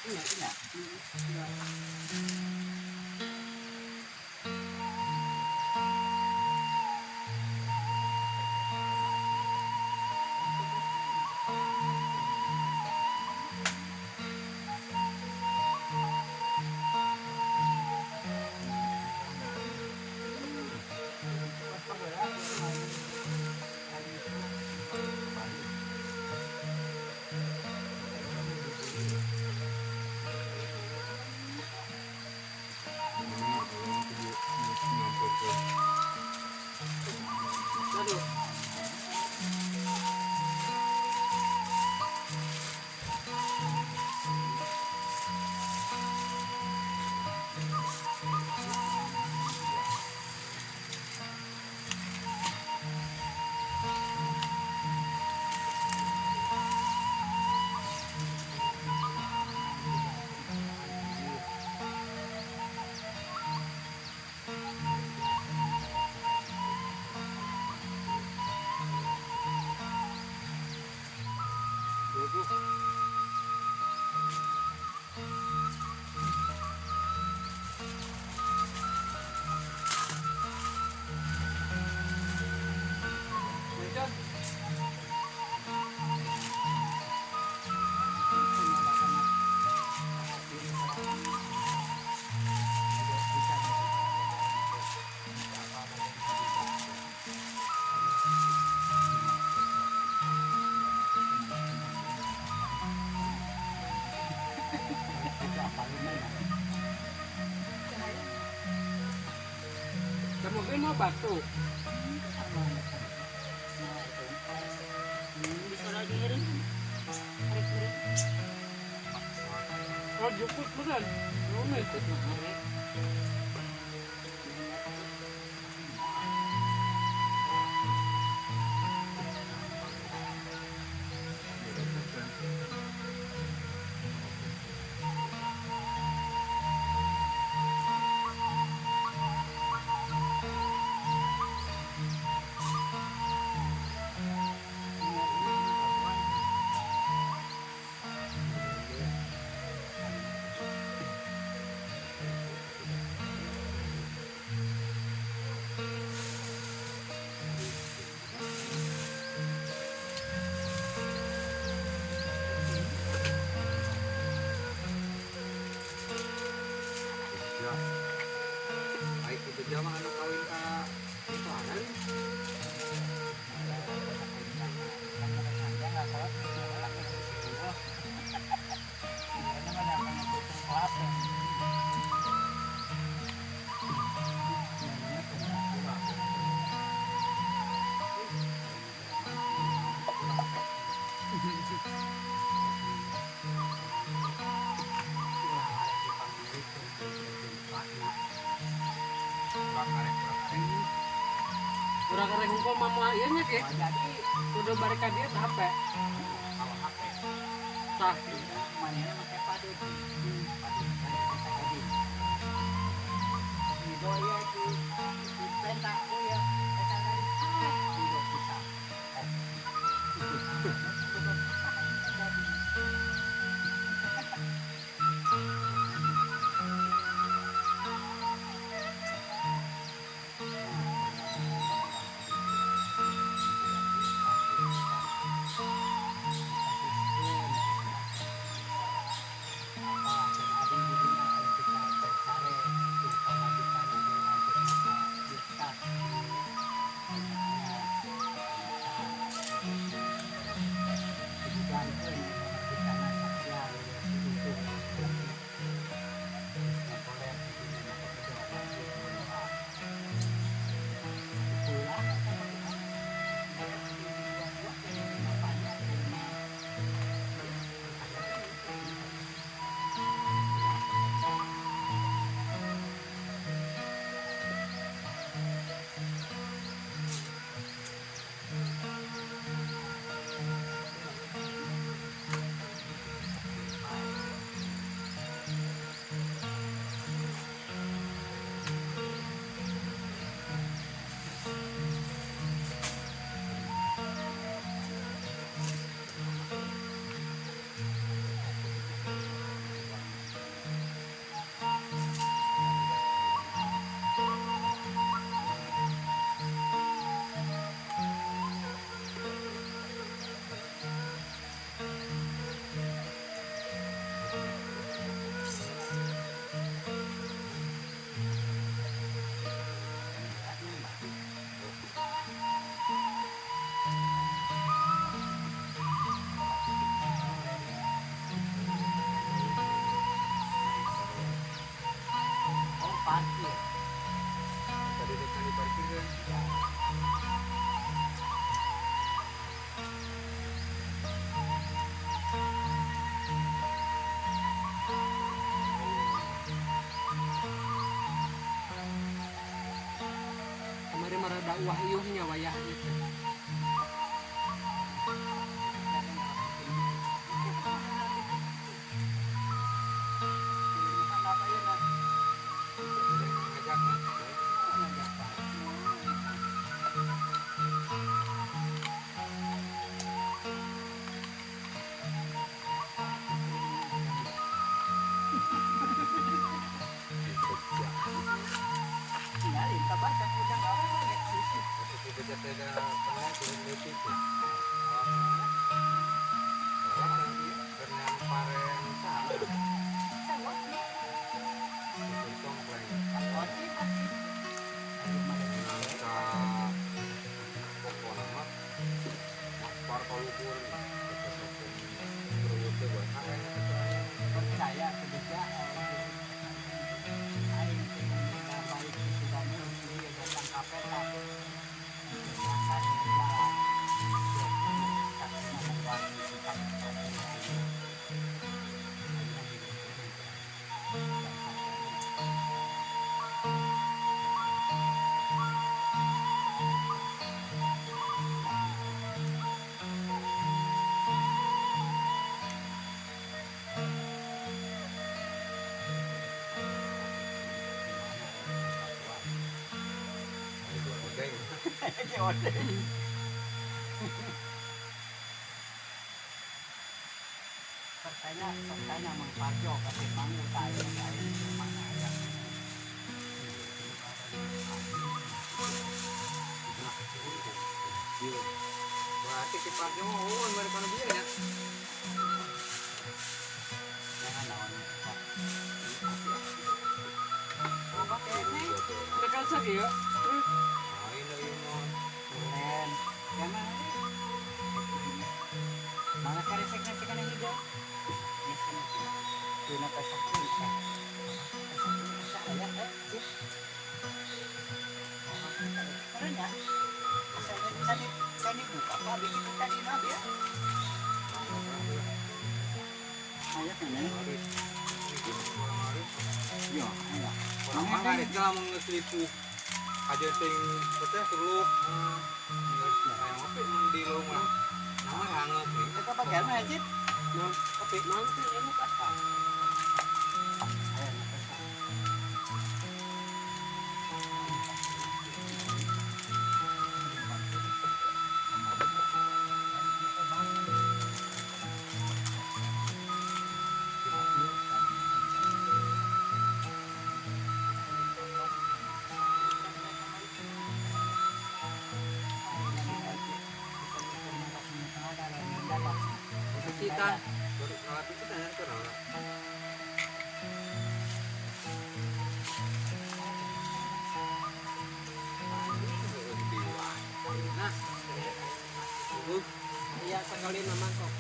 Iya, iya. Aduh. Mereka. Kamu mau batu. Oh, jemput benar. Rumit. Ya. Baik itu dia mah anu kawin ka itu. Urang karek hukum mama ieu nya ke. Kudu balik ka dieu HP. Tah. Manehna make padut. Padut kan kita tadi. Di ya di penta ya eta kan hidup bisa. Uwah iuhnya wayah itu. Percaya ketika aing baik itu kamu datang KPK Pertanyaan Mang Parjo kasih mangu tayo mana ya. Berarti si Parjo mah eueun bari kana bieu nya. Jangan naon. Tekan sakieu. Lain deui mah. Keren. Mana? Mana karesek na cika hijau? Tuna pesak ini. Pesak ini ya, cik. Keren ya? Saya dibuka apa bikin tadi nabi ya? Ayo kan ya? Yo, ayo. Orang ngarit lamun geus lipuh. Aja sing teh perlu geus aya ngopi mun di leuweung mah. Nama hangat nih. Kita pakai apa aja? Nah, kopi nanti ini kata. Ayo, pesak. Kita baru alat itu tanya ke orang. Nah, iya sekali nama kok.